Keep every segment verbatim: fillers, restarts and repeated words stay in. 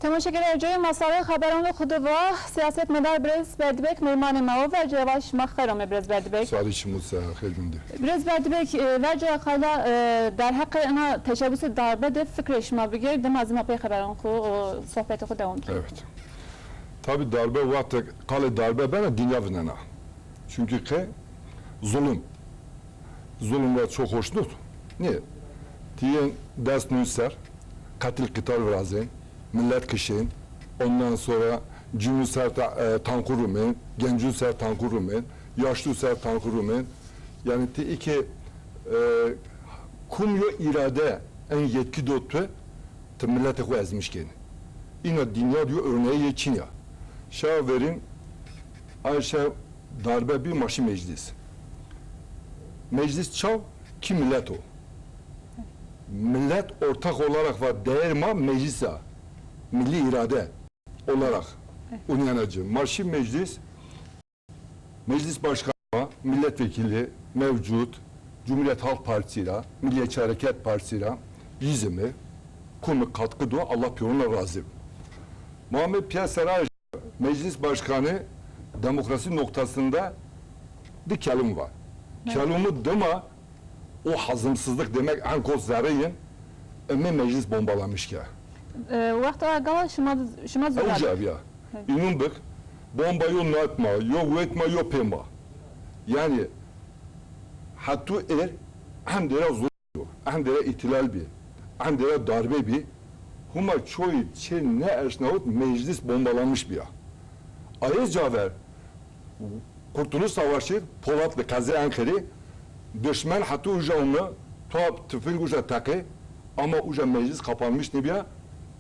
Temaşekerê ercayê ma sarê xeberan xo de va, siyasetmedar birêz Berdîbek meymanê ma wo. Vercê heval şima xeyr amê birêz Berdîbek. Sarê çimû ser, xeyr vindî. Birêz Berdîbek, e, vercê qayla, e, derheqê ina teşebusê darbe de fikrê şima bigêr, dima zî ma pey xeberan xo, o, sohbetê xo dewam kên. Evet. Tabî darbe, wextê qalê darbe bena, dinya vinena. Çunkî qe zulum. Zulum ra çok hoşnut nîyê. Ti yên dest nûn ser, qetil qital virazên, millet kişên, ondan sonra cinû ser ta-, e, tanqu rumên, gencû ser tanqu rumên, yaşlû ser tanqu rumên. Yanî ti îkê, e, kum yo îrade en yetkî do tu, ti miletê xwu ezmiş kên. Îna dinya yo örneğê yê çin ya. Şewa verîn, ay şew darbe bî, ma şî meclis. Meclis çaw? Kî milet o. Millet ortak olarak va değer ma meclis a. Milli irade olarak unyana ci. Ma şî meclis, meclis başkanı ma, milletvekili mevcut, Cumhuriyet Halk Partisi ra, Milliyetçi Hareket Partisi ra, yîzimi, kumi katkı do, Allah piyona razı. Muhammed Piyasara Meclis Başkanı demokrasi noktasında di kelum var. Evet. Kelumu dima o hazımsızlık demek en kot zerreyin eme meclis bombalamış ke. E, wext a gala şima, şima zor. Uca ya. Evet. İnun bik, bomba yo natma, yo wetma, yo pêma. Yani, hetu er, hem dera zor. Endera îhtilal bî, endera darbe bî, huma çoyî çê nêeşnawit, meclis bombalanmiş bîya. Ayê caver Kurtuluş Savaşı, Polatlı, qezê Enqerî, dişmen hetû uca ome, top, tüfeng uca teqê, ama uca meclis kapanmış nêbîya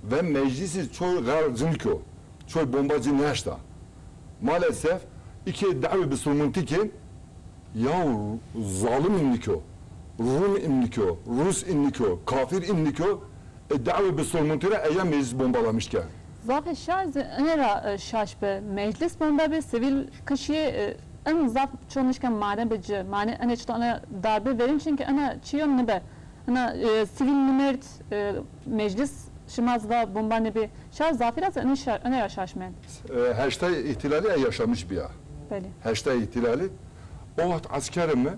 ve meclisî çoy xerc nîkyo. Çoy bomba ci nêeşta. Maalesef, îkê dawê bisilmintî kên, ya zalim îmnîk o, Rum îmnîk o, Rus îmnîk o, kafir îmnîk o, e, dawê bisilmintî ra eya meclis bombalamiş ke. Zafê şar zî ene ra, e, şaş bi. Meclis bomba bi, sivîl kişî, e, en zaf ço nişken mane bi ci. Mane ene çito ene darbe verîn, çunkî ene çîyo nibe. Ina, e, sivîl nimêrd, e, meclis şima zî va bomba nêbî. Şar zafî ra zî ene şa-, ene ra şaş mend. E, heştay îhtilalî e yaşamış bîya. Belê. Heştay îhtilalî. O wext eskerê mi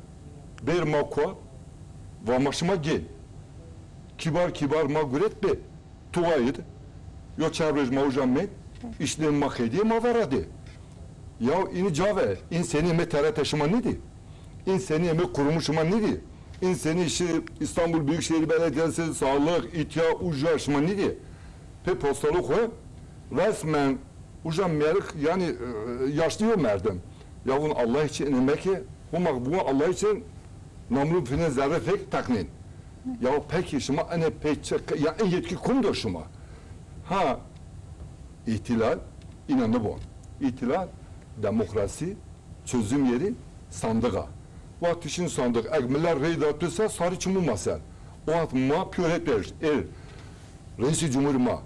bêr ma kua, va ma şima gên. Kîbar kîbar ma guret bi. Tuwayid, yo çar roj ma uca mê, îşlê ma qedîyê ma vera dê. Ya înî cave, în senî eme T R T şima nîdî? În senî eme kurumu şima nîdî? În senî şi İstanbul Büyükşehir Belediyesi, sağlık, îtya, uca şima nîdî? Pê postalu xwu resmen uca mêrik, yanî, e, yaşlı yo merdim. Ya vun Allah için ene meke, huma vun Allah için namlu fine zerre fek taknên. Ya peki şima ene pê çi, ya en yetkî kum do şima? Ha, îhtilal îna nibo. Îhtilal, demokrasî, çözüm yeri sandık a. Wextî şin sandık, eg milet rey da tu se, sarî çimû ma ser. O wext ma pîyor hep er, er reîsî cumhurî ma,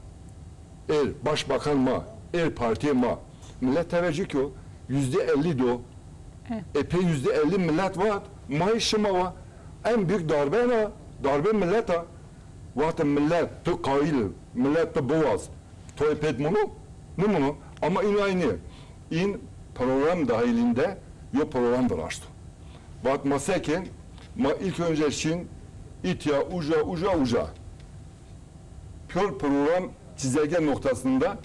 er başbakan ma, er partîyê ma. Milet tevecih kyo, yüzde elli do. Evet. E, pê yüzde elli milet vat, ma yê şima wa. En büyük darbe ena, darbe milet a. Wextê milet tu qayîl, milet tu biwaz, toyê pêt muno? Nimuno. Ama în aynî. În program dahilinde yo program viraşto. Vat ma se kên, ma ilk önce şin îtya uca, uca, uca. Pîyor program çizege noktasında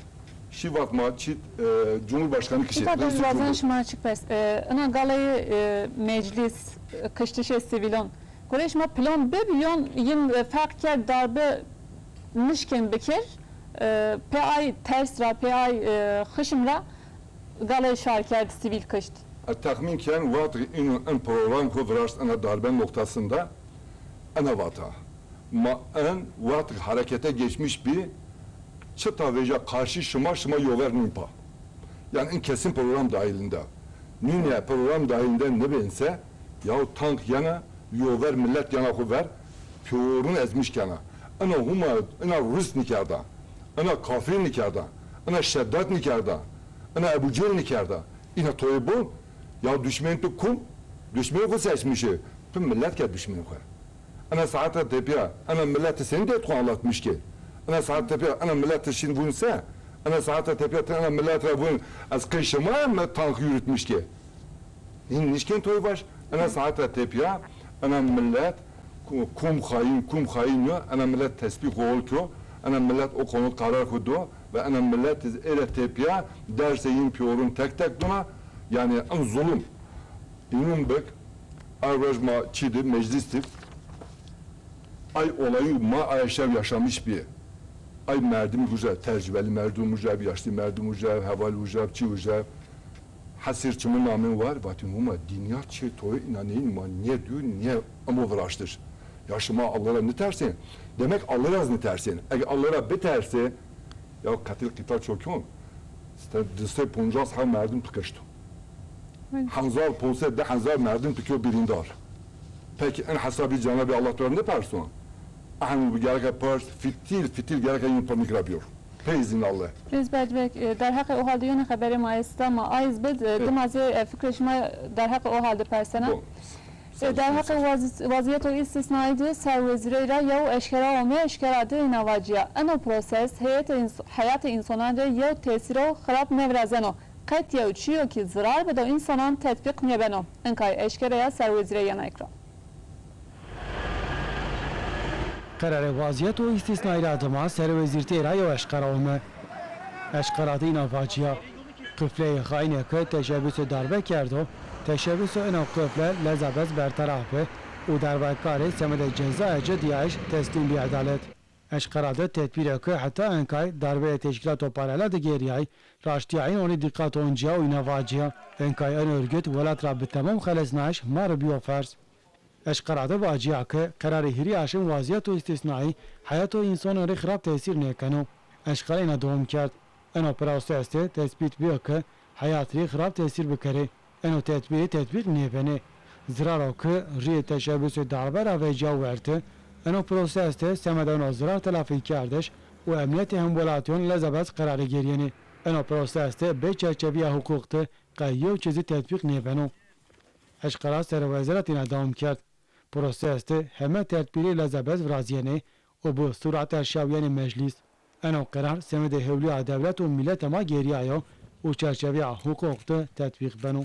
şî vat ma çît, e, Cumhurbaşkanı kişi, Îta reîsî cumhur. Wazena şima çik pers. E, ina galayê, e, meclis, e, kiştişê sivîlon. Goreyê şima plan bib yon yin, e, ferq kerd darbe nişkên bikir, e, pê ay ters ra, pê ay, e, xişm ra galayê şar kerd, sivîl kişt. E, texmîn ken, wextî îno en program xwu viraşt ena darbe noktasında, ena vata. Ma en wextî harekete geçmiş bî, çita vêja karşı şima, şima yover nîn pa. Yanî în kesin program dahilinde. Nîne program dahilinde nibên se, yaw tank yena, yover milet yena xwu ver, pîyorun ezmiş kena. Ina huma, ina Rus nîkerda, ina kafir nîkerda, ina Şeddat nîkerda, ina Ebu Cehil nîkerda. Îna toyê bol, ya duşmên tu kum? Duşmên xwu seçmişî. Tu milet ke duşmên xwu. Ena saete tepîya, ena mileti senî derd xwu anlatmiş ke? Ina saete tepîya ina millet şin vun se? Ina saete tepîya ti ina millet ra vun ez qey şima mi tank yürütmüş ke? Hin nişken toy vaş. Ina saete tepîya ina millet ku-, kum xayin, kum xayin yo, ina millet tesbîh xo hol kyo, ina millet o konu karar xo do ve ina millet iz ere tepîya derse yin piyorun tek tek duna. Yani in zulüm. İnun bik, a roj ma çî di, meclis di. Ay olayı ma ay şev yaşamış bi. Ay merdim uca, tecrübeli merdim uca, yaşlı merdim uca, heval uca, çi uca. Hesir çimin namin var, vatin huma dinya çi toy inanin ma niye dü, niye amo viraştır. Ya şima Allah'a ne tersin? Demek Allah'a ne tersin? Eğer Allah'a biterse, ya katil qital çok yoğun. Sen diste poncas ha merdim tıkıştı. Hanzar ponse de hanzar merdim tikyo birindar. Peki en hesabî Cenab-ı Allah tu ne person? Ahn bu gereke pers fitil fitil gereke yin panik ra biyor. Pey izin Allah. Rêz berdibek, e, derheqê o hal de yone xeberê ma esta, ma ayız bid, e, dima zê, e, fikrê şima derheqê o hal de persena. Bon. E, derheqê waz-, wazîyeto îstîsnaî de serwezîrey ra yew eşkera ome, eşkera de ina vacîya. Eno proses heyetê ins-, heyatê însonan de yew tesîro xirab nêvirazeno. Qet yew çîyo kî zirar bido însanan tetbîq nêbeno. Inkay eşkereya serwezîrê yena ekran. Qerarê wazîyeto îstîsnaî ra dima serwezîrtîye ra yew eşqera ome. Eşqera de îna vacîya. Qifleyê xaîne ke teşebusê darbe kerdo, teşebusê ino qifle lezebez bertaraf bi û darbekarê semedê cezaye ci dîyayîş teslîm bî edalet. Eşqera de tedbîre ke heta enkay darbeyê teşkîlato paralel de gêrîyay, raştîya înonî dîqato oncîya û îna vacîya, enkay en örgüt welat ra bi temom xelesnayîş ma rê bîyo ferz. Eşqera de vacîya ke qerarê hîrê aşm wazîyeto îstîsnaî heyato însonan rê xirab tesîr nêkeno. Eşqera îna dewam kerd. Eno proses de tesbît bîyo ke heyat rê xirab tesîr bikerê. Eno tedbîrî tetbîq nêbenê. Ziraro ke rîyê teşebusê darbe ra vecîya werte, eno proses de semedê eno zirar telafî kerdiş û emnîyetê hemwelatîyon lezebez qerarî gêrîyenê. Eno proses de bê çerçevîya huqûq de qey yew çî zî tetbîq nêbeno. Eşqera serwezîret îna dewam kerd. Proses de heme tedbîrê lezebez virazîyenê û bi surat erşawîyenê meclîs. Eno qerar semedê hewlîya dewlet û mîlete ma gêrîyayo û çerçevîya huqûq de tetbîq beno.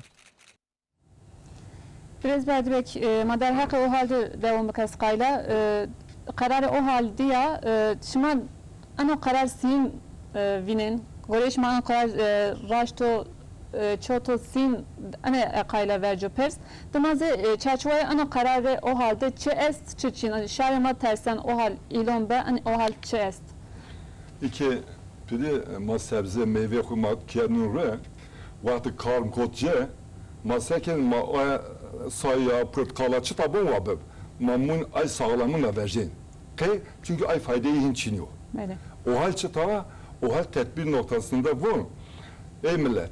Birêz Berdibek, e, ma derheqê OHAL de dewam bikes qayla. E, qerarê OHAL dîya, e, şima eno qerar sîn, e, vînên. Goreyê şima eno qerar, e, raşt o, e, çot o sîn, ene, e, qayla verco pers. Dima zî, e, çarçowayê eno qerarê OHAL de çi est, çi çin? Yanî şarê ma tersen OHAL îlon be, en OHAL çi est? Îke pidi ma sebze meyvê xwu ma kerdnûn ri, wextê karm kot ci, ma sekên ma o saya, purtqala çita bon wa bib. Ma mûn ay sağlamûn ra vejên. Qey? Çunkî ay faydeyê hîn çinî yo. Belê. OHAL çita? OHAL tedbîr noktasında vûn. Ey millet,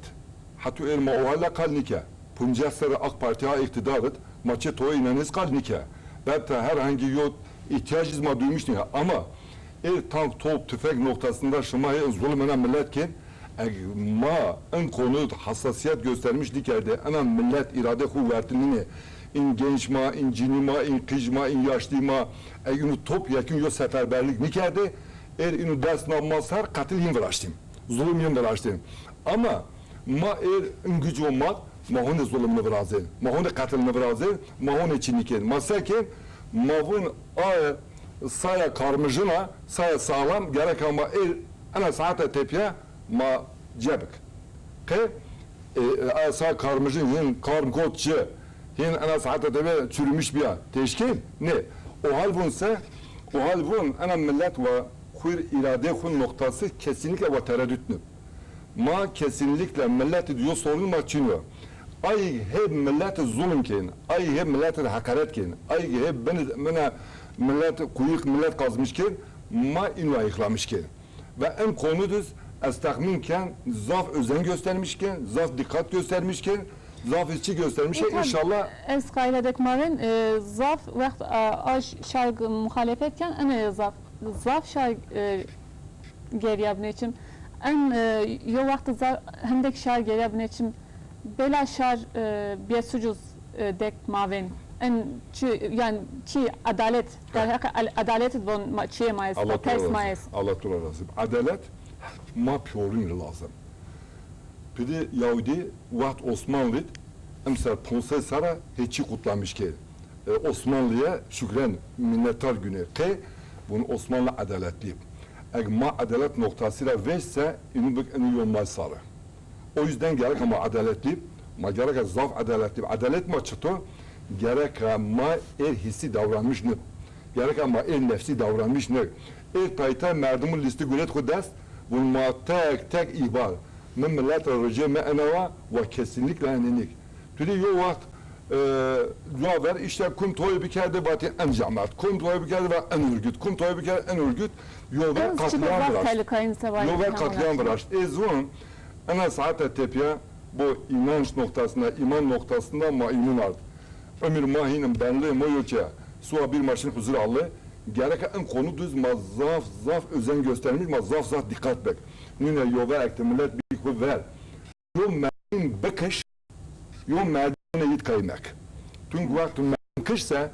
heto êr ma OHAL ra qal nîke. Poncas serre AK Partî ha îqtîdar id, ma çê toyê înan iz qal nîke. Belta herhangî yo îhtîyac iz ma duymuş nîke. Ama êr tank, top, tüfek noktasında şima hê in zulm ena millet kên, eg ma in konu hassasiyet göstermiş nîkerdê, ena millet îrade xwu wertinînê, in genç ma, in cinî ma, in qij ma, in yaşlî ma, eg inu top yekîn yo seferberlik nîkerdê, êr inu dest na ma ser, qetil yin viraştîm. Zulm yin viraştîm. Ama ma êr in güco ma, ma honê zulm nivirazên, ma honê qetil nivirazên, ma honê çinî kên. Ma se kên? Ma vûn a saya karmijina, saya sağlam, gereka ma êr ena saete tepîya ma cebik. Qe, e, e, a saya karmijin hin karm kot ci, hin ena saete tepîya çürümüş bîya. Teşkîl? Ne. OHAL vûn se? OHAL vûn ena millet wa xwir îradê xwu noktası kesinlikle wa tereddüt nib. Ma kesinlikle milletî di yo sorun ma çin yo. Ay hê milletî zulm kên, ay hê milletî di heqaret kên, ay hê bin, mina millet, kuyuk millet kazmış kên, ma inu ayıklamış kên. Ve en konu düz ez tahmin ken zaf özen göstermiş kên, zaf dikkat göstermiş kên, zaf iz çi göstermiş kên, inşallah. Ez qayla dek ma vên, e, zaf wext, a, a şar muxalefet ken, ene zaf, zaf şar, e, geriya binê çim. En, e, yo wext za-, hindek şar geriya binê çim. Bela şar, e, bêsuc iz, e, dek mavên. En çi, yanî çi edalet, derheqê el-, edalet von ma, çiyê ma est, Allah pers ma est. Allah tu ra razî. Edalet ma pîyorîn lazim. Pidi Yahudî wext Osmanlî d, emser ponse sera hê çî kutlamiş ke. E, Osmanlı'ya şükren, minnettar güne. Qe bunu Osmanlı adaletli. Eg ma adalet noktası ra vêşse, inu bik inu yol ma sarı. O yüzden gerek ma adaletli, ma gerek zaf adaletli. Adalet ma çito? Gerek ma er hissi davranmış ne. Gerek ma er nefsi davranmış ne. Er tayta merdumun listi guret xu dest, vun ma tek tek ihbar. Mi millet ra ricê mi enawa wa kesinlikle enenik. Tu de yo wext, e, cua ver, işte kum toy bikerde vatî en cemaat, kum toy bikerde va en örgüt, kum toy bikerde en örgüt. Yo ver katliam viraşt. Yo ver katliam viraşt. Ez vun, ena saate tepya bu inanç noktasında, iman noktasında ma iman ard. Ömür ma hînim benlê ma yo ke, suwa bir maşin huzur allı. Gerek en konu düz ma zaf zaf özen göstermiş, ma zaf zaf dikkat bek. Nune yo ver ekte millet bir xu ver. Yo merdim bikiş, yo merdim yit kaymek. Çünkü wextê merdim kişse,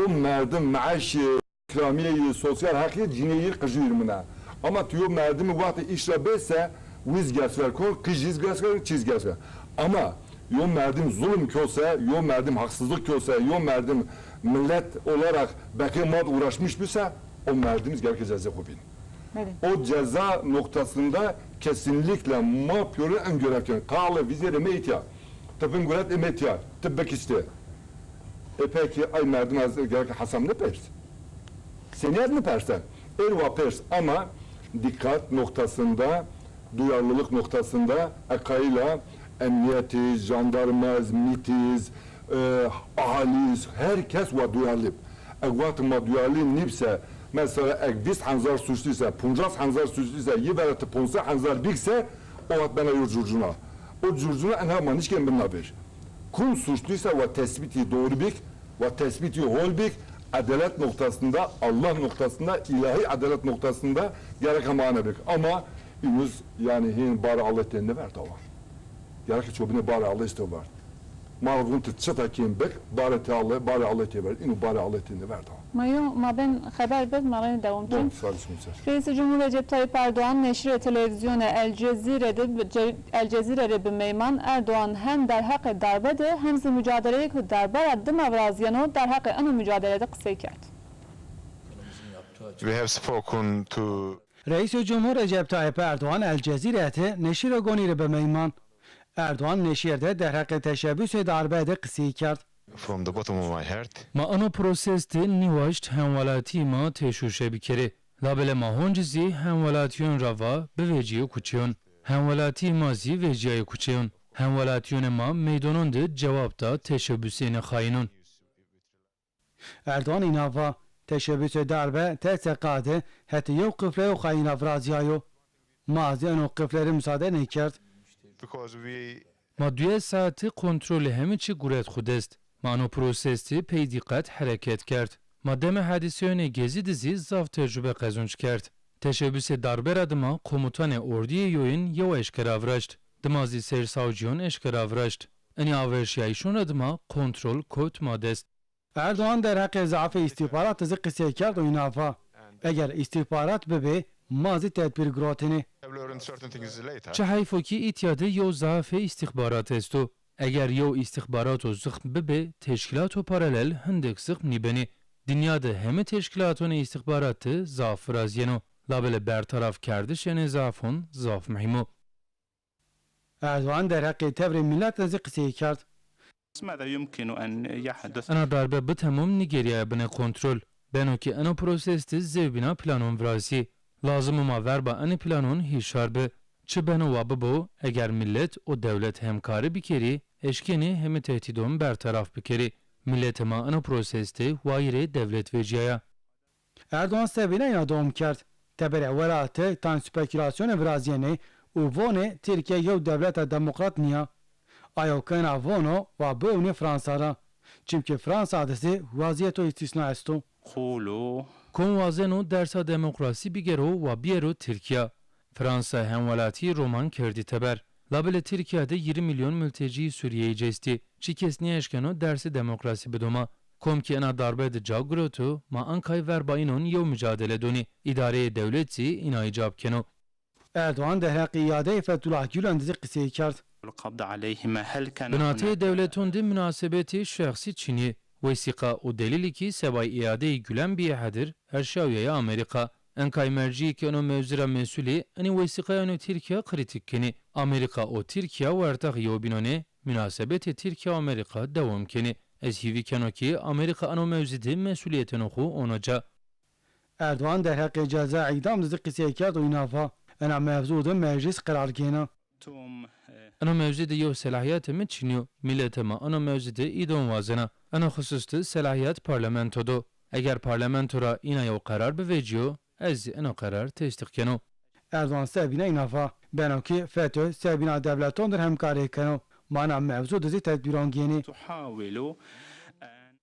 o merdim maaşî, îkramiyeyi, sosyal hakkı cineyir qijîr mine. Ama tu yo merdimi wextê îş ra bêse, wiz gesver kon, qijîz gesver, çiz gesver. Ama yo merdim zulüm köse, yo merdim haksızlık köse, yo merdim millet olarak bekê mad uğraşmış bise, o merdimiz gerek cezê xu bin. Belê. O ceza noktasında kesinlikle ma piyori en görev kên. Qale vizêrê me îtya. Tipin guret ê me îtya. Tip bikiştê. E peki ay merdim ez gerek hesab nipers? Senî ez nipersen? Er wa pers ama dikkat noktasında, duyarlılık noktasında ekayla emniyetiz, jandarmaz, mitiz, e, ahaliz, herkes wa duyarlı. Eg wextê ma duyarlî nîbse, mesela eg vîst henzar suçlî se, poncas henzar suçlî se, yi vera ti ponse henzar bîk se, o wext bena yo curcuna. O curcuna enha ma nişkên binna vêr. Kum suçlî se wa tespîtî doğru bîk, wa tespîtî hol bîk, edalet noktasında, Allah noktasında, ilahi edalet noktasında gerek ama ana bîk. Ama înuz, yanî hên barê Allah tê nêverda wa. Gerek çobînê barê Allah îşte vard. Ma vun ti çita kên bik, barê ti Allah, barê Allah tê ver. Înu barê Allah tê nêverda. Ma yo, ma ben xeber bid, ma rê dewam kên. Bon, sağ olsun, sağ olsun. Reîsê Cumhur Recep Tayyip Erdoğan neşirê televîzyonê El Cezîre de bi-, Ce-, El Cezîre rê bi meyman. Erdoğan hem derheqê darbe de hem zî mucadeleyê ke darbe ra dima virazîyeno derheqê eno mucadele de qisey kerd. We have spoken to Reîsê Cumhur Recep Tayyip Erdoğan El Cezîre de neşirê gonî rê bi meyman. Erdoğan neşîr de derheqê teşebusê darbe de qisey kerd. From the bottom of my heart. Ma eno proses de nîwaşt hemwelatî ma têşoşe bikerê. Labelê ma honc zî hemwelatîyon ra va bivecîyê kuçeyon. Hemwelatî ma zî vecîyayê kuçeyon. Hemwelatîyonê ma meydonon de cewab da teşebusênê xayînon. Erdoğan îna va, teşebusê darbe T S K de hetê yew qifleyo xayîn ra virazîyayo. Ma zî eno qifle rê musade nêkerd. Because we Ma duyê saete kontrolê heme çî guret xwu dest. Ma eno proses de pey dîqet hereket kerd. Ma demê hedîseyonê Gezî de zî zaf tecrube qezonc kerd. Teşebusê darbe ra dima komutanê ordîyê yoyin yew eşkera viraşt. Dima zî sersawcîyon eşkera viraşt. Enî averşîyayîşon ra dima kontrol kewt ma dest. Erdoğan derheqê zafê îstîxbarat de zî qisey kerd û îna va, eger îstîxbarat bibê, ma zî tedbîr girotinê. Have learned certain things later. Çi heyf o kî îtya de yew zafê îstîxbarat esto. Eger yew îstîxbarato zixm bibê, teşkîlato paralel hindêk zixm nîbenê. Dinya de heme teşkîlatonê îstîxbarat de zaf virazîyeno. Labelê bertaraf kerdişê enê zafon zaf muhîm o. Erdoğan derheqê tevrê milet de zî qisey kerd. ماذا يمكن أن يحدث؟ Ena darbe bi temom nîgêrîyaya binê kontrol. Beno ke eno proses de zewbîna planon virazî. Lazim o ma verba enê planon hîşar bi. Çi beno wa bibo, eger milet û dewlet hemkarî bikerî, eşkenê heme tehdîdon bertaraf bikerî. Miletê ma eno proses de wayîrê dewlet vecîyaya. Erdoğan sevbîna îna dewam kerd. Teberê welatî tayn spekulasyonê virazîyenê û vonê Tirkîye yew dewleta demokrat nîya. Ayo ke ena vono wa biewnê Fransa ra. Çimkî Fransa de zî wazîyeto îstîsna esto. Kom wazeno dersa demokrasî bigero wa bîyero Tirkîya. Fransa hemwelatî roman kerdî teber. Labelê Tirkîya de hîrê milyon multecîyê Sûrîyeyî ci estî. Çi kes nêeşkeno dersê demokrasî bido ma. Kom kî ena darbe de ca guroto, ma ankay verba înon yew mucadele donî. Îdareyê dewlet zî îna îcab keno. Erdogan derheqê îadeyê Fethullah Gulen de zî qisey kerd. Binateyê dewleton de munasebetê şexsî çinî yê. Wesîqa û delîlî kî sebayê îadeyê Gulen bîyê hedir, erşawîyayê Amerîka. Enkay mercîyê ke ino mewzî ra mesûl ê, enê wesîqayanê Tirkîya krîtîk kenê. Amerîka û Tirkîya wertex yewbînon ê, munasebetê Tirkîya û Amerîka dewam kenê. Ez hîvî keno kî Amerîka ino mewzî de mesûlîyetênê xo ono ca. Erdogan derheqê ceza îdam de zî qisey kerd û îna va, ena mewzû de meclîs qerar gêna. Ino mewzî de yew selahîyatê mi çinî yo. Mîletê ma ino mewzî de îdam wazena. Ino xusus de selahîyat parlamento do. Eger parlamento ra îna yew qerar bivecîyo, ez zî ino qerar tesdîq keno. Erdogan sebîna îna va, beno kî FETÖ sebîna dewleton dir hemkarîye keno. Ma ena mewzû de zî tedbîron gênê.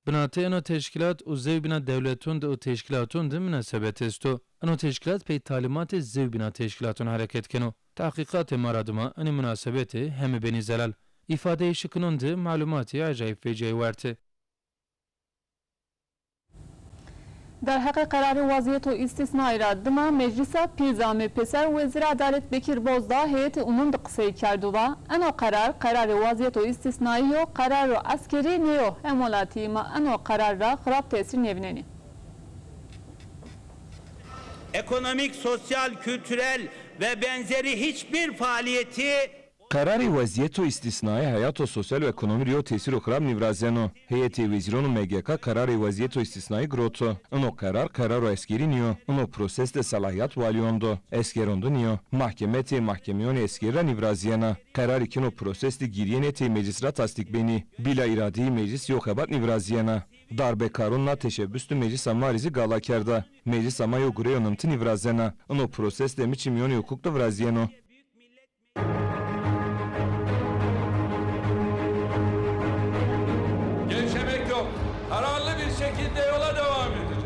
Binateyê ino teşkîlat û zewbîna dewleton de û teşkîlaton de munasebet esto. Ino teşkîlat pey talîmatê zewbîna teşkîlaton hereket keno. Tehqîqatê ma ra dima enê munasebetê heme benî zelal. Îfadeyê şikinon de malumatê ecayîb vecîyayî werte. Derheqê qerarê wezîyeto îstîsnaî ra dima Meclîsa Pîl de ame pêser. Wezîrê Edalet Bekîr Bozdağ heyetê umûm de qisey kerd û va, eno qerar, qerarê wezîyeto îstîsnaî yo, qeraro eskerî nêyo. Hemwelatîyê ma eno qerar ra xirab tesîr nêvînenê. Ekonomik, sosyal, kültürel ve benzeri hiçbir faaliyeti Qerarê wezîyeto îstîsnaî heyato sosyal û ekonomî rê yew tesîro xirab nîvirazeno. Heyetê Wezîron û M G K qerarê wezîyeto îstîsnaî giroto. Ino qerar qeraro eskerî nîyo. Ino proses de selahîyat walîyon do, eskeron de nîyo. Mahkeme tê mahkemeyonê eskerî ra nîvirazîyena. Qerarî ke ino proses de gîrîyenê tê meclîs ra tasdîq benî. Bîla îradeyê meclîs yew xebat nîvirazîyena. Darbekaron na teşebus de meclîsa ma rê zî gala kerda. Meclîsa ma yew gureyo nimti nîvirazena. Ino proses de mi çimîyonê huqûq de virazîyeno. Gevşemek yok. Kararlı bir şekilde yola devam edeceğiz.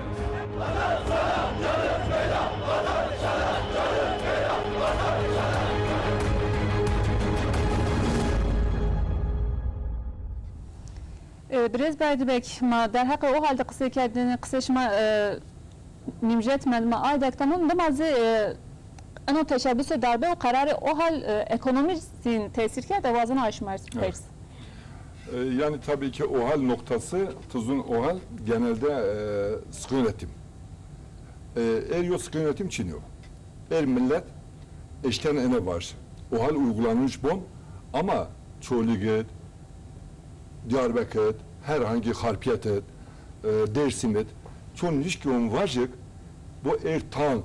E, Birêz Berdîbek, ma derheqê OHAL de qisey kerdêne, qisê şima, e, nîmjet mend, ma aydek tamam. Dima zî, e, eno teşebusê darbe û qerarê OHAL, e, ekonomî zîn tesîr kerd, ez wazena aşma pers. E, yani tabii ki OHAL noktası, ti zûn OHAL genelde, e, sıkı yönetim. E, er yo sıkı yönetim çin yo. Er millet eşken ene vaj. OHAL uygulanmış bon ama Çolîg id, Diyarbekir id, herhangi Xarpiyet id, e, Dêrsim id, çon nişkîyon vajik, bo êr tank,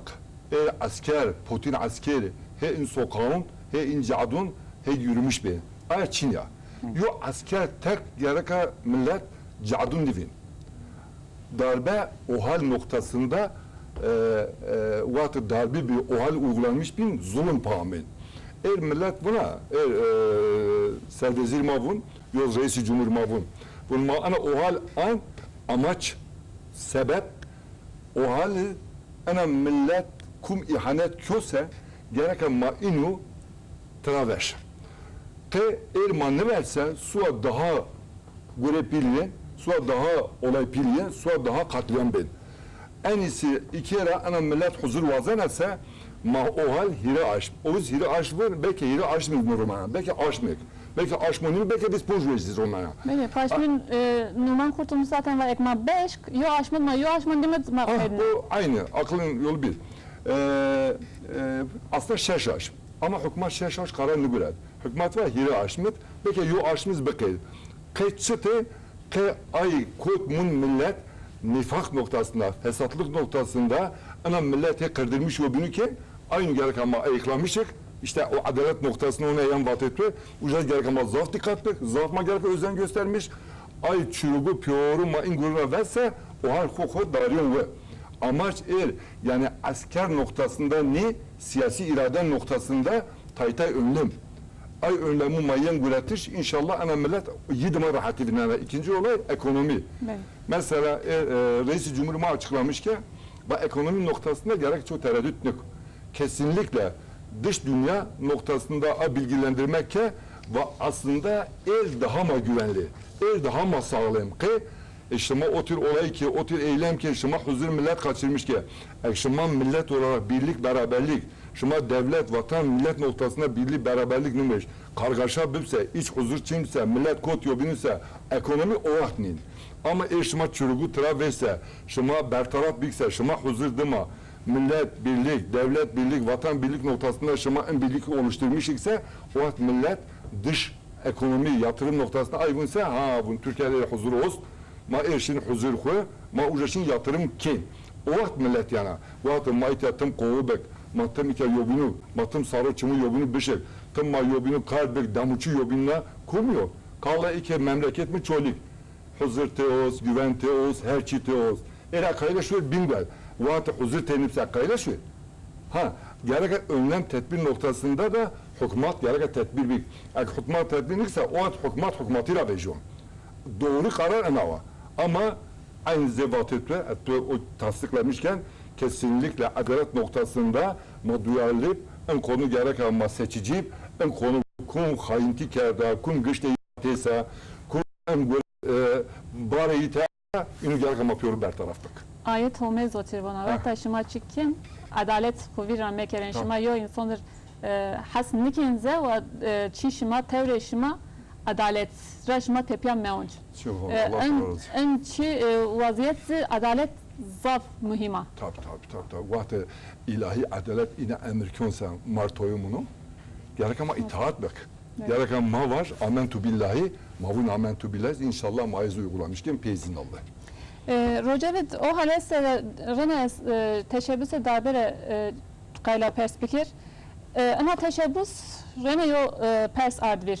êr esker, potîn esker, hê in sokaun, hê in cadun, hê yürümüş bên. Aya çin ya. Yo esker tek gereka millet cadun nivîn. Darbe OHAL noktasında, e, e, wextê darbî bî, OHAL uygulanmış bîn, zulm pamên. Êr millet vuna, êr, e, serdezîr ma vun, yo reîsî cumhur ma vun. Vun ma ana OHAL an amaç, sebep, OHAL ena millet kum îhanet kyo se, gereka ma inu tira ver. Qe êr ma niverse, suwa daha gure pîlîyen, suwa daha olay pîlîyen, suwa daha katliam bên. En îsî îkê ra ena millet huzur wazena se, ma OHAL hîrê aşm. Owiz hîrê aşm vun, belkî hîrê aşm iz mi romena, belkî aşmek. Belkî aşmo nîmi, belkî biz poj vejî romena. Belê, paşmîn, e, numan kurtulmuş zaten va ek ma beşk, yo aşmid ma, yo aşmon dîmid ma. Ah, o aynı, akılın yolu bir. E, e, aslında şeş aşm. Ama hukmat şeş aşm karar niguret. Hukmat va hîrê aşmid, belkî yo aşmiz biqêr. Qey çi tê, qey ay kot mun millet nifak noktasında, fesatlık noktasında, ena millet hê qırdırmış yo bînû ke, aynı gerek ama ayıklamışık, işte o adalet noktasında ona yan vatetme, ucaz gerek ama zaf dikkat bik, zaf ma gerek özen göstermiş, ay çürügü piyoru ma in guruna verse, OHAL xo xo dariyon we. Amaç er, yani asker noktasında ne, siyasi irade noktasında taytay önlem. Ay önlemu ma yen guretiş, inşallah ena millet yi dima rahatî vînena. İkinci olay ekonomi. Mesela, e, e, Reisi Cumhur ma açıklamış ki, ba ekonomi noktasında gerek çok tereddüt yok. Kesinlikle Dış dünya noktasında a bilgilendirmek ke va aslında el daha ma güvenli, el daha ma sağlam ke e, şima o tür olay ki, o tür eylem ki, şima huzur millet kaçırmış ki, e, şima millet olarak birlik, beraberlik, şima devlet, vatan, millet noktasında birlik, beraberlik nımış. Kargaşa bipse, iç huzur çimse, millet kot yobinuse, ekonomi o vaxt nin. Ama e şima çurugu tira vese, şima bertaraf bikse, şima huzur dima, millet birlik, devlet birlik, vatan birlik noktasında şima en birlik oluşturmuş ise, o vaxt millet dış ekonomi, yatırım noktasında ay vun se, ha, vun Türkiye'de huzur oz, ma erşin huzur xu, ma uca şin yatırım kin. O vaxt millet yana, vaxt ma itya tım kovu bek, ma tım itya yobinu, ma tım saro çimu yobinu bişek, tım ma yobinu kar bek, damuçu yobinna komiyo. Kala ike memleket mi çolik. Huzur te oz, güven te oz, her çi te oz. Era kayla şuer bingel. Vaxt huzur tenipse kayla şuer. Ha, gereka önlem tedbir noktasında da hükümet gereka tedbir bik. Ek hükümet tedbir nikse o et hükümet hükümeti ra vejon. Doğru karar enawa. Ama aynı zevatı tu, tu o tasdiklemişken kesinlikle adalet noktasında ma duyarlı en konu gereka ma seçiciyip en konu kum hainti kerda, kum güçte tesa, kum en gö-, e, bareyî te Ünü gerek ama piyonu bertaraf bik. Ayet Homê zotir vana, wexta şima çi kin, edalet xu vîr ra mekerên. Şima yo însanir, e, hes nikên ze wa, e, çî şima, tewrê şima, edalet ra şima tepîya meonc. Çi vana, e, Allah en, razı olsun. En çi, e, waziyet zi edalet zaf muhîm a. Tab, tab, tab, tab. Wextê îlahî edalet îne emir kyon se mar toyê muno. Gerek ama îtaat bik. Evet. Gereka ma vaj, amentu billahi, ma vun amentu billahi, înşallah ma ez uygulamışken pê izin Allah. E, Rocevid, o hale se rene, e, teşebbüsê darbe re, e, qayla pers bikir. E, ina teşebbüs rene yo, e, pers ard vir.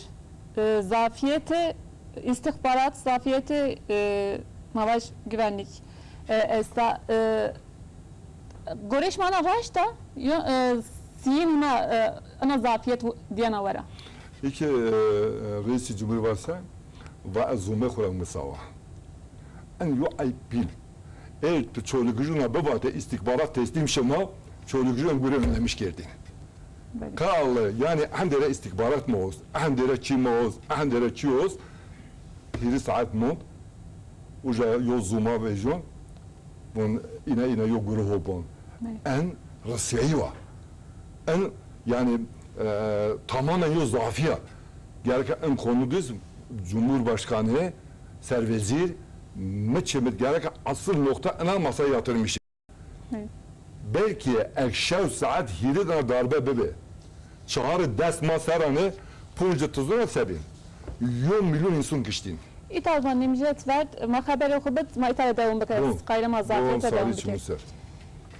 E, zafiyetê istixbarat, zafiyetê, e, ma vaj güvenlik, e, esta, e, Goreyş ma na raşt a, yo, e, siyîn na, e, ina zafiyet diyena wera. Eke, e, e, Reîsî Cumhur varsa, va ez zomê xo ra misawa. En yo ayb pîl. Eğer tu Çolîgijûna bivate îstîxbarat teslîm şima, Çolîgijûn gure önlemiş kerdîn. Belê. Kal, yanî, endere îstîxbarat ma oz, endere çî ma oz, endere çî oz, hîrî saet mond, uca yo zuma vejûn, vun îne îne yo guruho bon. Evet. En riseyî wa. En, yanî, e, tamamen yo zafî ya. Gereka en konu diz Cumhurbaşkanı, servezîr, mi çimit gereka asıl nokta ina masaya yatırmış. Hı. Belkî ek şew saet hîrê dana darbe bibi. Çarî dest ma seranê, puncî tizûna sebîn. Yo milyon însun kiştîn. Îtal ma nimjet verd, ma xeberê xu bid, ma îtal dewam bikir. Bon. Qayre ma zafiyete dewam bikir.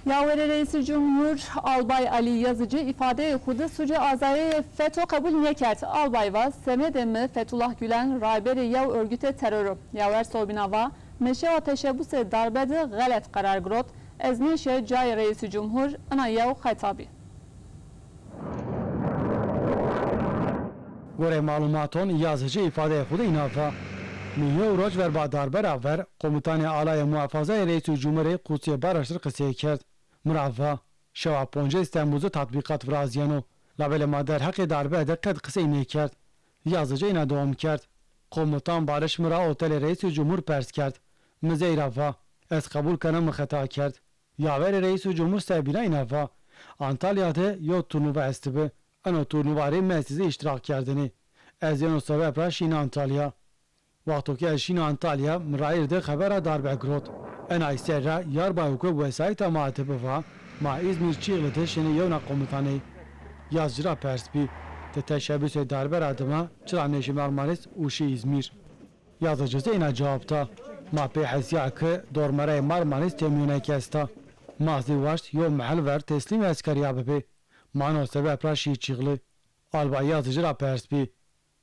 Yawerê Reîsî Cumhur Albay Alî Yazıcı îfadeyê xu de sucê azayeyê feto qebul nêkerd. Albay va, semedê mi Fethullah Gülen rayberê yew örgütê teror o. Yawer sobîna va, mi şewa teşebbusê darbe de xelet qerar girot. Ez nêşe cayê Reîsî Cumhur ina yew xeta bî. Gorê malumaton, Yazıcı îfadeyê xo de îna va, mi yew roc verba darbe ra ver, komutanê Alayê Muhafazayê Reîsî Cumhurê Qudsiyê Baraştir qisey kerd. Mi ra va, şewa poncês Temmuz de tatbîqat virazîyeno. Labelê ma derheqê darbe de qet qisey nêkerd. Yazıcı îna dewam kerd. Komutan Barış mi ra otelê Reîsî Cumhur pers kerd. Mi zey ra va, ez qebul kena mi xeta kerd. Yaverê Reîsî Cumhur serbîna îna va, Antalya de yew turnuva estibi. Eno turnuva rê mi estî zî îştirak kerdinî. Ez yeno sebeb ra şîn Antalya. Wexto ke ez şîn Antalya, mi rayîr de xebera darbe girot. Enay ser ra yarbay û ke wesayîta ma de bi va, ma Îzmîr Çîxli de şinê yewna komutaney. Yazıcı ra pers bî, ti teşebbusê darbe ra dima çira nêşî Marmaris û şî Îzmîr? Yazıcı zî îna cewab da, ma pê hesîya ke dormerayê Marmaris têmîyonek esta. Ma zî waşt yew mehel ver teslîmê eskerîya bibê. Ma no sebeb ra şî Çîxli. Albay Yazıcı ra pers bî,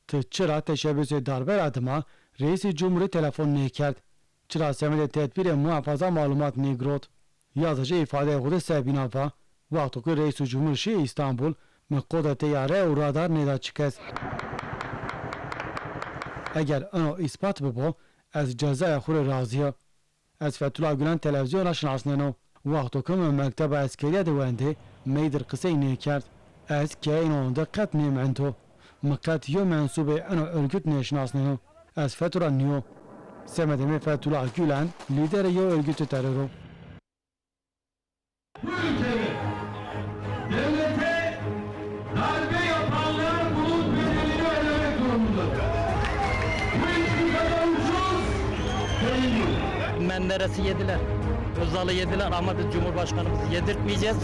ti çira teşebbusê darbe ra dima Reîsî Cumhurî telefon nêkerd? Çira semedê tedbîrê muhafaza malumat nêgirot? Yazıcı îfadeyê xo de serbîna va, wexto ke Reîsî Cumhur şî Îstanbul, mi qode teyare û radar nêda çi kes. Eger eno îspat bibo, ez cezaya xo rê razî ya. Ez Fethullah Gulen televîzyon ra şinasneno. Wexto ke mi mekteba eskerîye de wendê, meydir qisey nêkerd. Ez keyeyê înan de qet nêmendo. Mi qet yew mensûbê eno örgüt nêşinasneno. Ez FETÖ ra nîyo. Semedê mi Fethullah Gülen, lîderê yew örgütê teror o. Bu ülkede devlete darbe yapanlar bunun bedelini ödemek zorundadır. Bu iş bu kadar ucuz değildir. Menderes'i yediler, Özal'ı yediler ama biz Cumhurbaşkanımızı yedirtmeyeceğiz.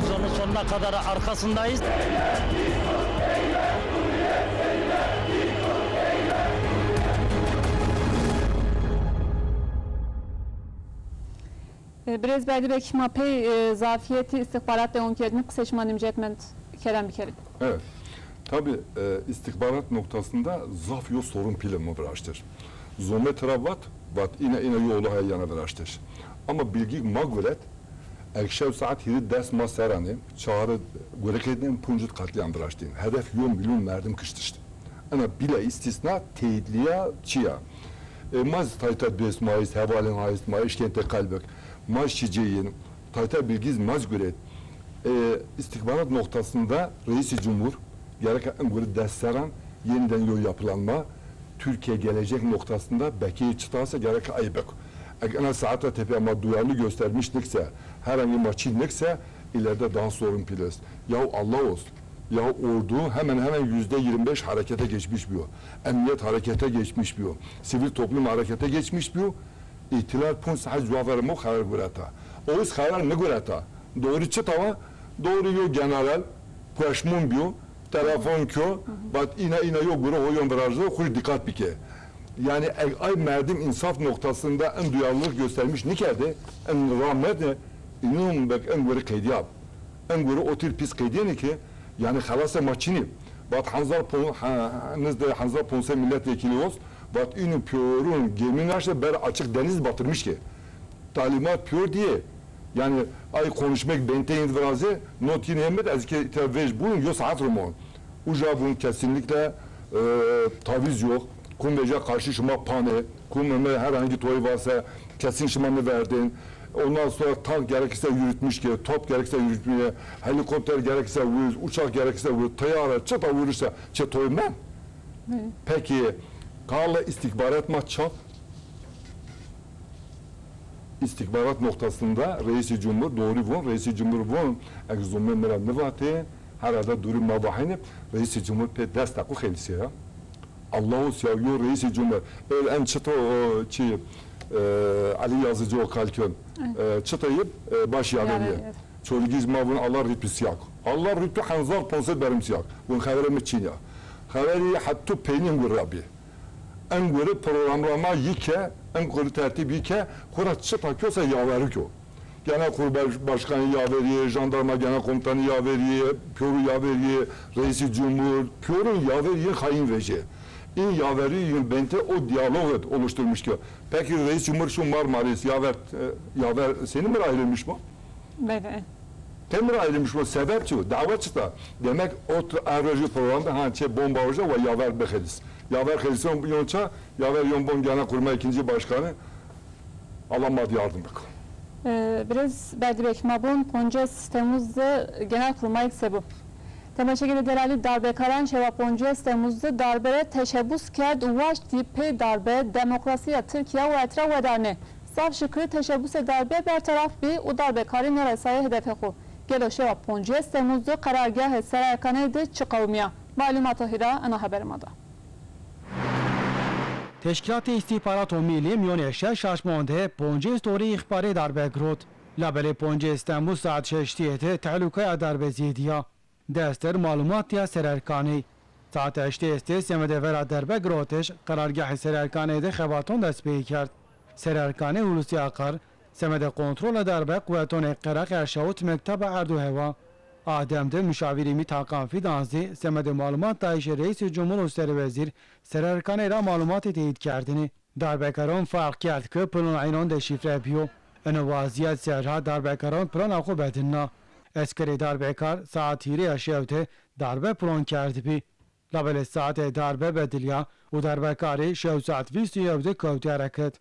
Biz onun sonuna kadar arkasındayız. E, Birêz Berdî Beg, ma pey, e, zafîyetî îstîxbarat dewam kerdinî, qisey şima nimcet mend, kerem bikerî. Evet. Tabii, e, istihbarat noktasında zaf yo sorun pîl mi viraştir. Zomê tira vat, vat îna îna yo olay yana viraştir. Ama bilgi ma guret, ek şew saet hîrî dest ma seranê, çağrı gore qedên, puncit katliam viraştên. Hedef yo milyon merdim kiştişt. Ena bîla îstîsna teyîdlîya çi ya? E, ma zî tayta dest ma est, hevalên ma est, ma eşkên tê qelbik. Ma şicê yên, tayta bilgîz ma zî guret. E, istihbarat noktasında Reîsî Cumhur gereka en gure dest seran yeniden yo yapılanma Türkiye gelecek noktasında bekeyê çitase gereka ay bik. Ek ena saeta tepya ma duyarlı göstermiş nikse, herhangi ma çî nikse, ileride daha sorun pîl est. Yahu Allah olsun. Ya ordu hemen hemen yüzde yirmi beş harekete geçmiş biyo. Emniyet harekete geçmiş biyo. Sivil toplum harekete geçmiş biyo. İhtilal ponc saet cuwa verê mo xeber gureta. O iz xeber nigureta. Doğru çita wa? Doğru yo general peşmun biyo. Telefon kyo. Vat îna îna yo gure ho yon virazo, xu rê dikkat bike. Yani e-, ay merdim insaf noktasında en duyarlılık göstermiş nikerde, en rahmet ne, inum bek en gure qeydiyab. En gure o tür pis qeydiyeni ki, yani xelasa ma çini. Vat hezar pon-, ha, nizde hezar ponse milletvekili oz, vat inu piyorun gemi naşte ber açık deniz batırmış ki. Talimat piyor diye, yani ay konuşmek bente yin viraze, not yin hemet, ez ke ita vej bun, yo saat rumon. Uca bun kesinlikle, e, taviz yok. Kum veca karşı şima pane, kum öme herhangi toy varsa kesin şima ne verdin. Ondan sonra tank gerekirse yürütmüş ki, top gerekirse yürütmeye, helikopter gerekirse vurur, uçak gerekirse vurur, tayara, çıta vurursa, çe toy men. Peki, kala istihbarat ma çap? İstihbarat noktasında Reisi Cumhur doğru vun, Reisi Cumhur vun, ek zomê mi ra nivatê, herhalde durum ma vahînê, Reisi Cumhur pê dest xu xelîsê ya. Allahu siyav yo Reisi Cumhur. El en çıta o çi, e, Ali Yazıcı o kalkön. E, çıta yip, e, baş yaveriye. Çolîgîz ma vun Allah rîtû siyak. Allah rîtû hezar ponse berim siyak. Vun xevere mi çin ya. Xeverî hetû peynî en gure ra bî. En gure programrama yi ke, en gure tertîb yi ke, xura çita kyo se yaverî kyo. Genelkurmay Başkanı yaverîye, Jandarma Genelkomutanı yaverîye, pîyoru yaverîye, Reisi Cumhur, pîyorun yaverîye xayîn vejê. În yaverî yin bente o diyalog id oluşturmuş kyo. Peki Reis Cumhur şu Marmaris yaver, e, yaver seni mi ra ayrılmış mı? Bele. Temir ayrılmış mı? Sebep çi? Dawa çıta. Demek o t-, errojî programda ha çe bomba hoca ve yaver bixelis. Yaver xelisin yonça, yaver yon bon Genelkurmay ikinci başkanı. Allah ma di yardım biko. E, Birêz Berdî Beg, ma bon poncês Temmuz de Genelkurmay se bo. Temaşekerê delalî, darbekaran şewa poncês Temmuz de darbe ra teşebbus kerd û waştî pê darbe demokrasîya Tirkîya wetra wedarnê. Zaf şikir teşebbusê darbe berteraf bî û darbekarî nêresayê hedefê xwu. Gelo şewa poncês Temmuz de qerargehê Sererkaneyî de çi qewimîya? Malûmato hîra ena haberê ma da. Teşkîlatê Îstîxbarato Mîlî mîyonê şeş şaşman de poncês torî îxbarê darbe girot. Labelê poncês Temmuz saet şeştîye de tehlûkeya darbe zêdîya. Destir malûmat ya Sererkanî. Saet heştê estê semedê vera derbe girotiş, qerargehê Sererkanî de xebaton dest pê kerd. Sererkanî Hulusi Akar, semedê kontrola derbe quwetonê qereq erşawit mekteba erd û hewa. A dem de muşawirî MÎT Hakan Fidan zî semedê malûmat dayîşê Reîsê Cumhur û Serwezîr Sererkanî ra malûmatê teyîd kerdinî. Darbekaron ferq kerd ke plan înan deşîfre bîyo. Eno wazîyet ser ra darbekaron plana xwu bedilna. Eskerê darbekar saet hîrê ya şew de darbe plan kerdbî. Labelê saetê darbe bedilya û darbekarî şew saet vîst û yew de kewtî hereket.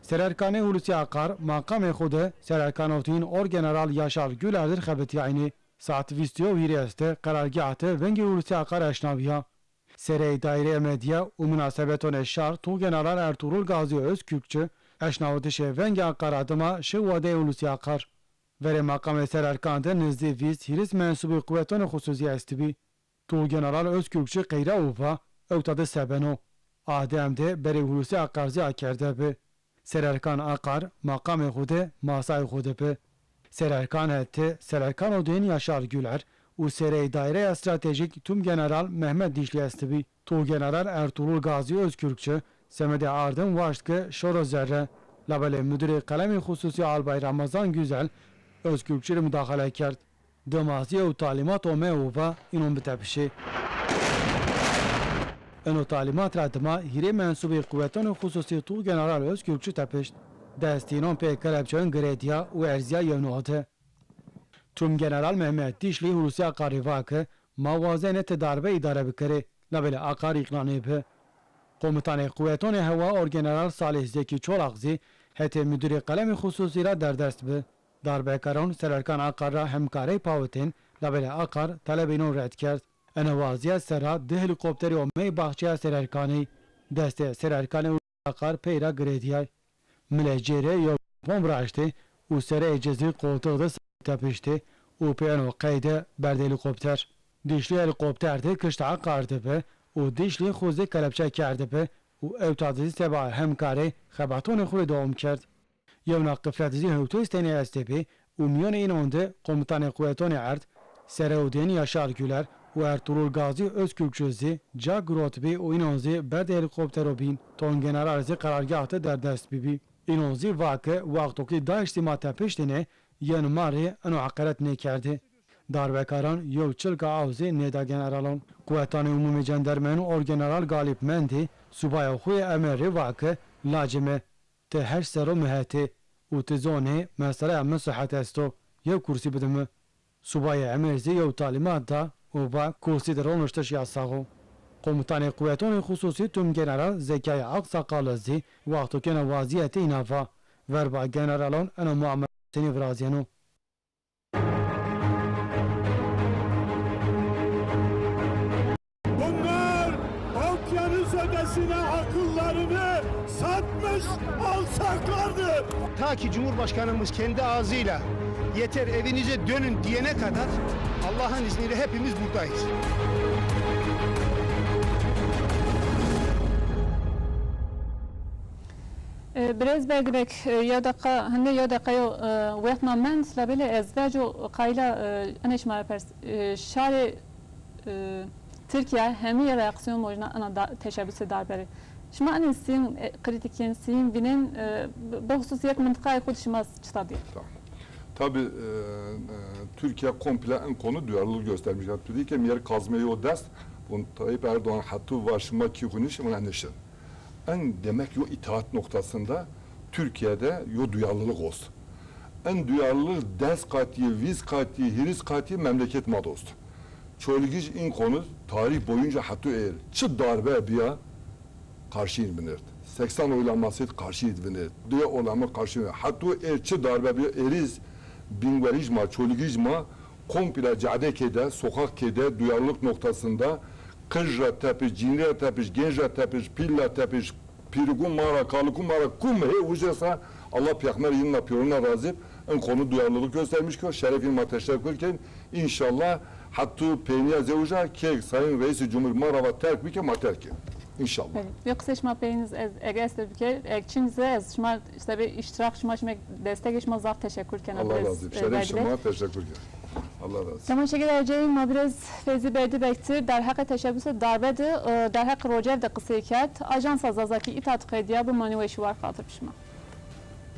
Sererkanê Hulusi Akar maqamê xwu de Sererkanotîn Orgeneral Yaşar Güler dir xebitîyaynî. Saet vîst û yew hîrês de qerargah de vengê Hulusi Akar eşnawîya. Sereyê Daîreya Medya û Munasebetonê Şar Tuğgeneral Ertuğrul Gazi Özkürkçü eşnawitişê vengê Akar ra dima şi wadeyê Hulusi Akar. Verê maqamê Sererkan de nizdî vîst hîris mensubê quwetonê xususî estibî. Tuğgeneral Özkürkçü qeyra û va, ewta de se beno. A dem de berê Hulusi Akar zî akerde bi. Sererkan Akar maqamê xwu de masayê xwu de bi. Sererkan hetê Sererkan Odên Yaşar Güler û sereyê Daîreya Stratejîk Tûmgeneral Mehmet Dîşlî estibî. Tûmgeneral Ertuğrul Gazi Özkürkçü semedê ardin waşt ke şoro zerre, labelê mudirê qelemê xususî Albay Ramazan Güzel Özkürkçü rê mudaxele kerd. Dima zî ew talîmat ome û va înon bitepişê. Ino talîmat ra dima hîrê mensubê quwetonê xususî Tuğgeneral Özkürkçü tepişt. Destê înon pê kelepçeyon girêdîya û erzîya yewna de. Tûmgeneral Mehmet Dîşlî Hulusi Akar rê va ke ma wazenê ti darbe îdare bikerê, labelê Akar îqna nêbi. Komutanê Quwetonê Hewa Orgeneral Salih Zekî Çolak zî hetê mudirê qelemê xususî ra derdest bi. Darbekaron Sererkan Akar ra hemkarey pawitên, labelê Akar telebê înon red kerd. Ena wazîyet ser ra di helîkopterî omey baxçeya Sererkanî. Destê Sererkanî û Akar pey ra girêdîyay. Milê ci rê yew bomb raştê û sereyê ci zî qoltix de tepiştê û pê eno qey de berdê helîkopter. Dîşlî helîkopter de kişta Akar de bi û Dîşlî xwu zî kelepçe kerdibi û ewta de zî seba hemkarê xebatonê xwu rê dewam kerd. Yewna qiflet zî hewtê îstenê estê bî û mîyonê înan de komutanê quwetonê erd, Sereodên Yaşar Güler û Ertuğrul Gazi Özkürkçü zî ca girotbî û înan zî berdê helîkoptero bîn. Tongeneral zî qerargah de derdest bîbî. Înan zî va ke wexto ke DAIŞ zî ma tepiştêne, yen ma rê eno heqeret nêkerdê. Darbekaran yew çilka aw zî nêda generalon. Quwetanê Umumê Cendermeyan Orgeneral Galip Mendî subaya xwu yê emir rê va ke lacê mi, ti heşt serro mi hetê û ti zonê meselaya mi sihet esto, yew kursî bidi mi. Subayê emir zî yew talîmat da û va kursî de roniştiş yasax o. Komutanê quwetonê xususî Tûmgeneral Zekai Aksakali zî wexto ke ena wazîyetê îna va, verba generalon ena muamele senî virazîyeno. Bunlar okyanus ötesine akıllarını satmış alçaklardır. Ta ki Cumhurbaşkanımız kendi ağzıyla "Yeter, evinize dönün." diyene kadar Allah'ın izniyle hepimiz buradayız. E, birêz Berdîbek, e, yew deqa, hindê yew deqa yo, e, wext ma mend, labelê ez verco qayîla, e, enê şima ra pers. E, şarê, e, Tirkîya hemî reaksîyon mojna ena da, teşebusê darbe rê. Şima enê sîn, e, krîtîkên, sîn vînên, e, bi, bi hususîyet mintiqayê xo de şima çita dî? Tamam. Tabii, e, e, Türkiye komple en konu duyarlılık göstermiş. Yani Türkiye mi yer kazmeyi o dest, bunu Tayyip Erdoğan hattı var, şima ki kuniş, ona neşin. En demek yo itaat noktasında Türkiye'de yo duyarlılık olsun. En duyarlılık des katiye, vîst katiye, hîris katiye memleket ma dost. Çolîgij in konu tarih boyunca hatta eğer çi darbe biya karşıydı vinert. Seksen oylamasıydı karşıydı vinert. Diye oylama karşı vinert. Hatta eğer çi darbe biya eriz Bingwelij ma, Çolîgij ma komple cadekede, sokakede duyarlılık noktasında qij ra tepiş, cinî ra tepiş, genc ra tepiş, pîl ra tepiş, pîrikû ma ra, kalikû ma ra, kum hê uca sa Allah peyxmer yinna pîyoruna razî, in konu duyarlılık göstermiş ki şerefîn ma teşekkür ken. İnşallah hattû peynîya zewja ke Sayın Reîsê Cumhur ma ra va terk bike ma terk ken. İnşallah. Belê. Yo qisê şima peynî zî ez, eg este bike, eg çin zî ez şima işte bir iştirak şima, şima destek şima zaf teşekkür kena. Allah razı olsun. Şeref şima, teşekkür ederim. Allah razı olsun. Temaşegerê erceyî, ma birêz Feyzî Berdîbek dir derheqê teşebusê darbe de, e, derheqê rocev de qisey kerd. Ajansa Zazakî îta di qedîya, bimanî weş û war, xatir bi şima.